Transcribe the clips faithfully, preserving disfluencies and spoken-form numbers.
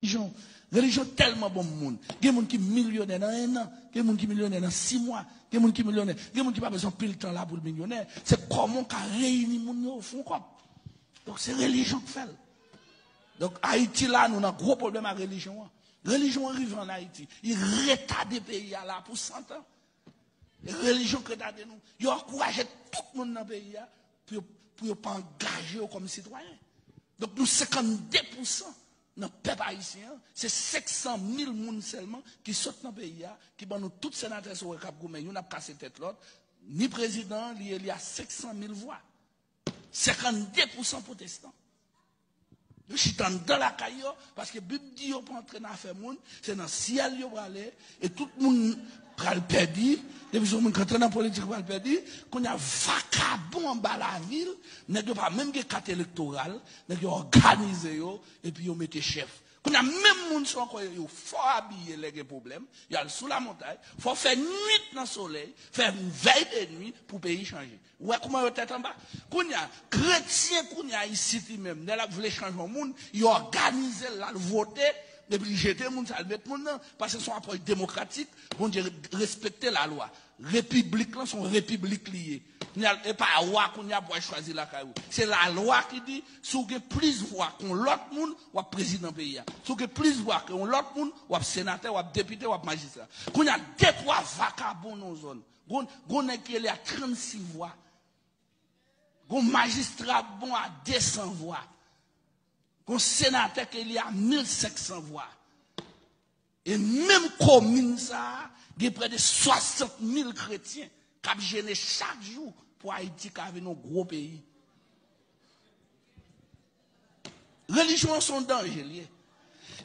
Relijyon, relijyon tèlman bon moun. Gen moun ki milyonè nan en an, gen moun ki milyonè nan sis mwa, gen moun ki milyonè, gen moun ki pa bezwen pil tan la pou l milyonè. Se kòman w ka reyini moun yo, fè yon kòb. Donk, se relijyon k fè l. Donk, Ayiti la, nou nan gwo pwoblèm ak relijyon an. Relijyon an rive ann Ayiti. Li retade peyi a la pou santan. E relijyon k retade nou. Yo ankouraje tout moun nan peyi a pou yo, pou yo pa angaje yo kòm sitwayen. Donk, nou senkannde pousan nan pèp ayisyen an, se senk san mil moun sèlman ki sot nan peyi a, ki ban nou tout senatè sa w wè k ap goumen, youn ap kase tèt lòt, ni prezidan an, li eli a senk san mil vwa. Senkannde pousan pwotestan. Yo chita anndan lakay yo, paske Bib di yo pa antre nan afè moun, se nan syèl yo prale, e tout moun pral pèdi, depi se yon moun k antre nan politik pral pèdi, kounye a vakabon anba lavil, nèg yo pa menm gen kat elektoral, nèg yo òganize yo, epi yo mete chèf. Kounye a menm moun sa ankò yo, yo fò abiye lè gen pwoblèm, y al sou lamontay, fò fè nwit nan solèy, fè vèy de nwi pou peyi chanje. Ou wè kouman yo tèt anba? Kounye a, kretyen kounye a isit li menm, lè l ap vle chanje yon moun, yo òganize l, l al vote, epi l jete moun sa, l met moun nan, paske se yon apwòch demokratik, Bondye respekte lalwa. Repiblik lan se yon repiblik li ye. Kounye a, e pa wa kounye a pou al chwazi lakay ou. Se lalwa ki di, si w gen plis vwa ke yon lòt moun, w ap prezidan peyi a. Si w gen plis vwa ke yon lòt moun, w ap senatè, w ap depite, w ap majistra. Kounye a, de twa vakabon nan yon zòn. Gon, gon nèg ki eli a trannsis vwa. Gon majistra bon a de san vwa. Gon senatè ki eli a mil senk san vwa. E menm komin sa a, gen prè de swasant mil kretyen k ap jene chak jou pou Ayiti ka vin yon gwo peyi. Relijyon an se yon danje l ye.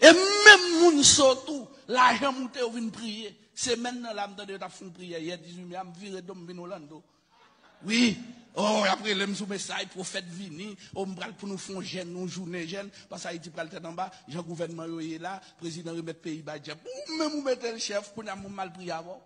E menm moun sa tou, lajan moute yo vin priye. Semèn nan la, m tande yo t ap fè yon priyè yè dizuit me a, m vire do m vin Orlando. Wi, oh, y ap rele m sou mesaj, pwofèt vini, oh, m pral pou nou fè yon jèn, yon jounen jèn, paske Ayiti pral tèt anba, jan gouvènman yo ye la, prezidan remèt peyi bay dyab. Ou menm ou mete l chèf, kounye a m al priye avè w.